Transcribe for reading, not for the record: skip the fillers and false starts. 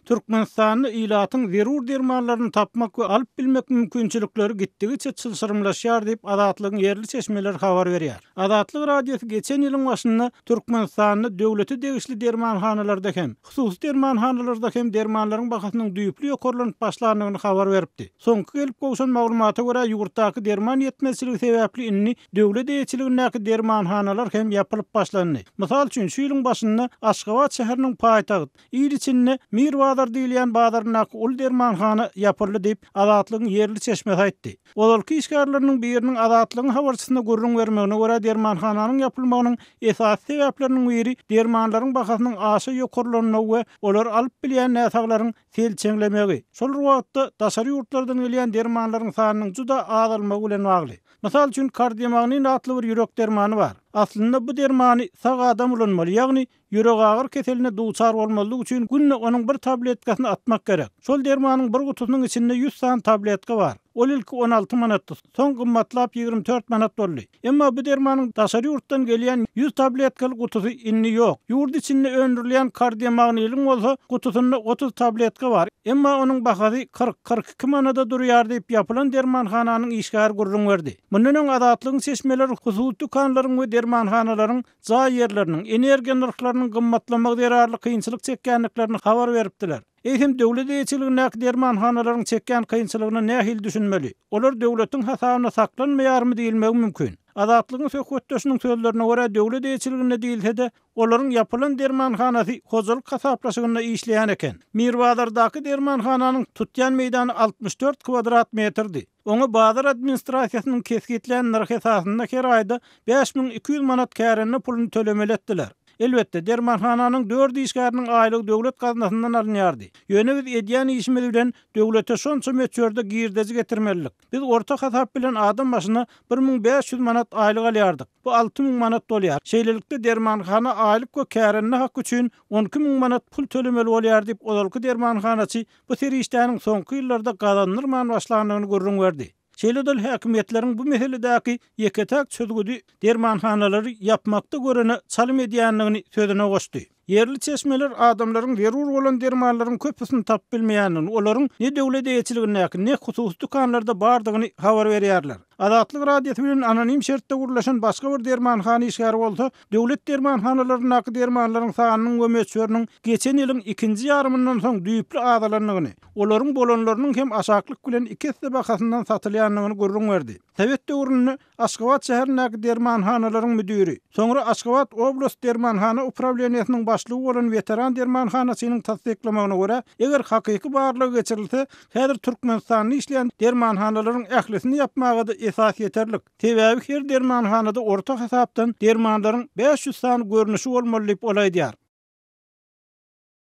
Türkmenistanda ilatyň zerur dermanlaryny tapmak we alyp bilmek mümkinçilikleri gitdigiçe çylşyrymlaşýar diýip, Azatlygyň ýerli çeşmeleri habar berýär. Azatlyk Radiosy geçen ýylyň başynda Türkmenistanda döwlete degişli dermanhanalarda hem, hususy dermanhanalarda hem dermanlaryň bahasynyň düýpli ýokarlanyp başlandygyny habar beripdi. Soňky gelip gowşan maglumata görä, ýurtdaky derman ýetmezçiligi sebäpli indi döwlet eýeçiligindäki dermanhanalar hem ýapylyp başlandy. Mysal üçin, şu ýylyň başynda Aşgabat şäheriniň paýtagt, Il içinde Mir bazar diýilýän bazaryndaky uly dermanhana ýapyldy diýip, Azatlygyň ýerli çeşmesi aýtdy. Ozalky işgärleriniň biriniň Azatlygyň habarçysyna gürrüň bermegine görä, dermanhananyň ýapylmagynyň esasy sebäpleriniň biri dermanlaryň bahasynyň aşa ýokarlanmagy we olary alyp bilýän näsaglaryň selçeňlemegi, şol bir wagtda daşary ýurtlardan gelýän dermanlaryň sanynyň juda azalmagy bilen bagly. Mysal üçin, Kardiomagnin atly bir ýürek dermany bar. Aslynda bu dermany sag adam ulanmaly, ýagny Ýüregagyry keseline duçar bolmazlyk üçin günde onuň bir tabletkasyny atmak gerek. Şol dermanyň bir gutusynyň içinde 100 sany tabletka bar. Ol ilki 16 manatdy, soň gymmatlap 24 manat boldy. Emma bu dermanyň daşary ýurtdan gelýän 100 tabletkaly gutusy indi ýok. Ýurt içinde öndürilýän kardiomagniliň bolsa gutusynda 30 tabletka bar. Emma onuň bahasy 40, 42 manada durýar diýip, ýapylan dermanhananyň işgäri gürrüň berdi. Mundan öň Azatlygyň çeşmeleri hususy dükanlaryň we dermanhanalaryň jaý ýerleriniň, energiýa nyrhlarynyň gymmatlamagy zerarly kynçylyk çekýändiklerini habar beripdiler. Eýsem, döwlet eýeçiligindäki dermanhanalaryň çekýän kynçylygyna nähili düşünmeli? Olar döwletiň hasabyna saklanmaýarmy diýilmegi mümkin. Azatlygyň söhbetdeşiniň sözlerine görä, döwlet eýeçiliginde diýilse-de, olaryň ýapylan dermanhanasy hojalyk hasaplaşygynda işleýän eken. Mirbazardaky dermanhananyň tutýan meýdany 64 kwadrat metrdi. Oňa bazar administrasiýasynyň kesgitlän nyrhy esasynda her aýda 5200 manat kärende puluny tölemeli etdiler. Elbetde, dermanhananyň dört işgäriniň aýlygy döwlet gaznasyndan alynýardy. Ýöne biz edýän işimiz bilen döwlete şonça möçberde girdeji getirmelidik. Biz orta hasap bilen adam başyna 1500 manat aýlyk alýardyk. Bu 6000 manat bolýar. Şeýlelikde, dermanhana aýlyk we kärende haky üçin 12 000 manat pul tölemeli bolýar diýip, ozalky dermanhanaçy bu serişdäniň soňky ýyllarda gazandyrman başlandygyny gürrüň berdi. Şeýle-de ol häkimiýetleriň bu meseledäki ýeke-täk çözgüdi dermanhanalary ýapmakda görene çalym edýändigini sözüne goşdy. Ýerli çeşmeler adamlaryň zerur bolan dermanlaryň köpüsini tapyp bilmeýändigini, olaryň ne döwlet eýeçiligindäki, ne hususy dükanlarda bardygyny habar berýärler. Azatlyk Radiosy bilen anonim şertde gürleşen başga bir dermanhana işgäri bolsa, döwlet dermanhanalaryndaky dermanlaryň sanynyň we möçberiniň geçen ýylyň ikinji ýarymyndan soň düýpli azalandygyny, olaryň bolanlarynyň hem aşaklyk bilen iki esse bahasyndan satylýandygyny gürrüň berdi. Sowet döwründe Aşgabat şäherindäki dermanhanalaryň müdiri, soňra Aşgabat oblast dermanhana uprawleniýesiniň başlygy bolan weteran dermanhanaçynyň tassyklamagyna görä, eger hakyky barlag geçirilse, häzir Türkmenistanda işleýän dermanhanalaryň ählisini ýapmaga-da esas ýeterlik. Sebäbi her dermanhanada orta hasapdan dermanlaryň 500 sany görnüşi bolmaly diýip, ol aýdýar.